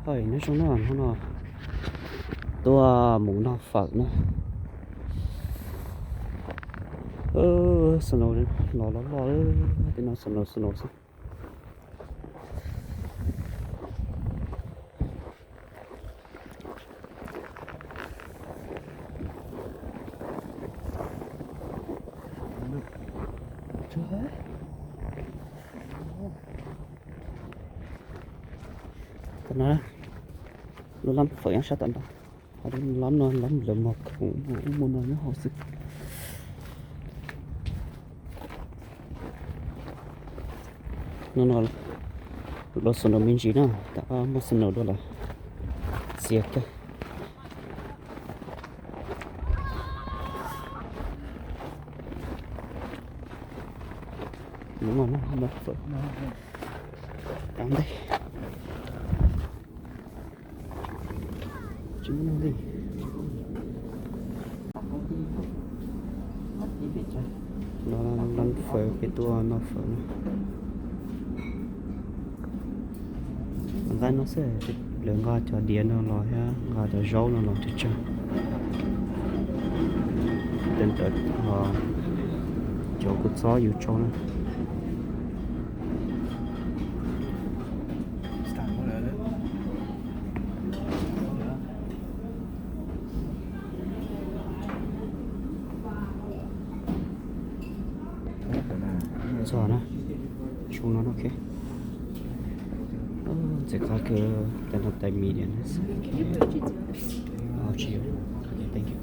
Hais nyob zoo na, hnub no tuaj mus noj fawm na. Snow los loj loj, tej no snow snow xwb. Tam no lub lab fawm nyob sab tom no, ho lub lab no lab lawv mos khoom ub muaj no nyob hauv xwb. Hnub no los snow me ntsis na, tam muaj snow dua lawm, txias kawg. Lab fawm no, lab ntej. Tsis muaj neeg li. No lab fawm, peb tuaj noj fawm no. Nqa no xwb, lawv nqa cov diav no los thiab nqa cov zaub no los tsawg tsawg. Cov kua txob yus tsau na. Txog na, xyoo no ok. Ntxim qab kawg, tais no tais medium. Thank you.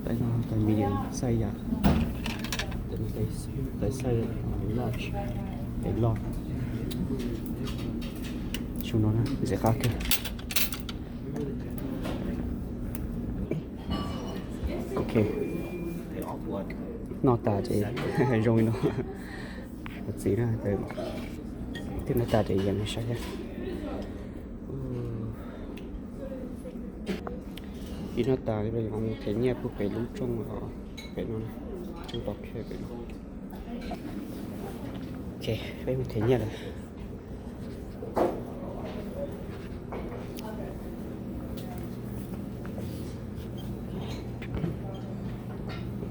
Tais no tais medium size yam, tais size large, tais loj. Xyoo no na ntxim qab kawg. Ok, noj tas ces zoo li no. Txiv na, twb noj tas ces yeej saib thiab. Ib noj tas ces mus them nyiaj pub pem lub rooj, pem no, rooj pov khe pem no. Ok, peb mus them nyiaj lawm.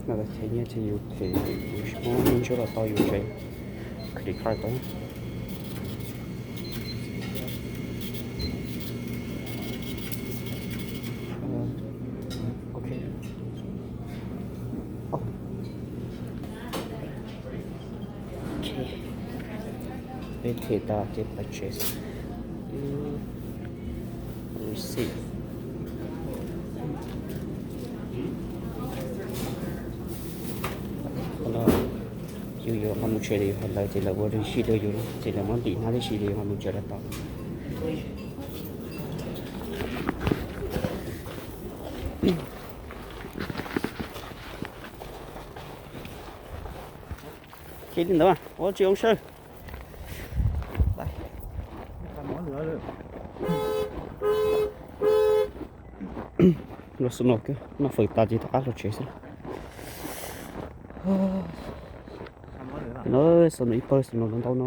No lawv them nyiaj ces yus them, yus muab me ntsuab los tau yus tsev, credit card tau. Ok. Ok, peb them tas ces pais tsev xwb. Receipt. Qhov no yus yuav nqa mus tsev los yus hais lawv ces lawv ua receipt rau yus, ces lawv muab ntim hnab tib si ces yus nqa mus tsev los tau. Ces li ntawd, ua tsis zoo sawb. Los snow kawg, noj fawm tas ces rov qab los tsev xwb. No snow ib pawg snow ntau ntau no.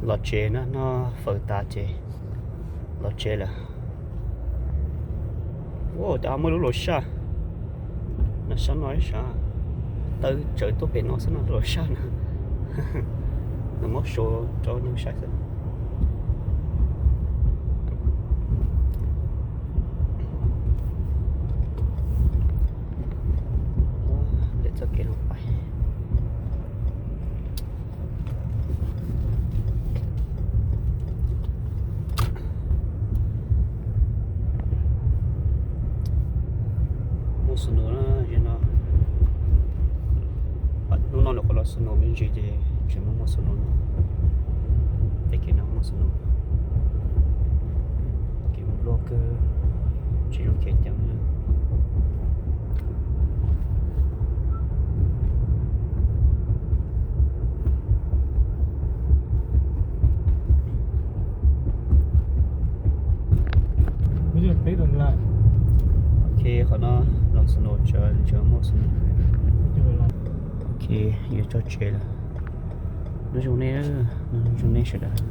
Los tsev na, noj fawm tas ces los tsev lawm. Ua cas muaj lub luam saj, no sab no ib sab, taw tsawv tuaj pem no xwb no lub luam saj no. Nws muab suav rau neeg saib xwb. Lawv txoj kev no pais. Muaj snow na, no, hnub no lawv qhov los snow me ntsis ces tseem muaj muaj snow no. Tej kev no muaj snow, kev mus luaj kawg, tsis zoo kev ceev. Ok, qhov no los snow Tsav tsav muaj xwb. Ok, yuav tso tsev lawm. Nyob zoo nej, nyob zoo nej sawv daws.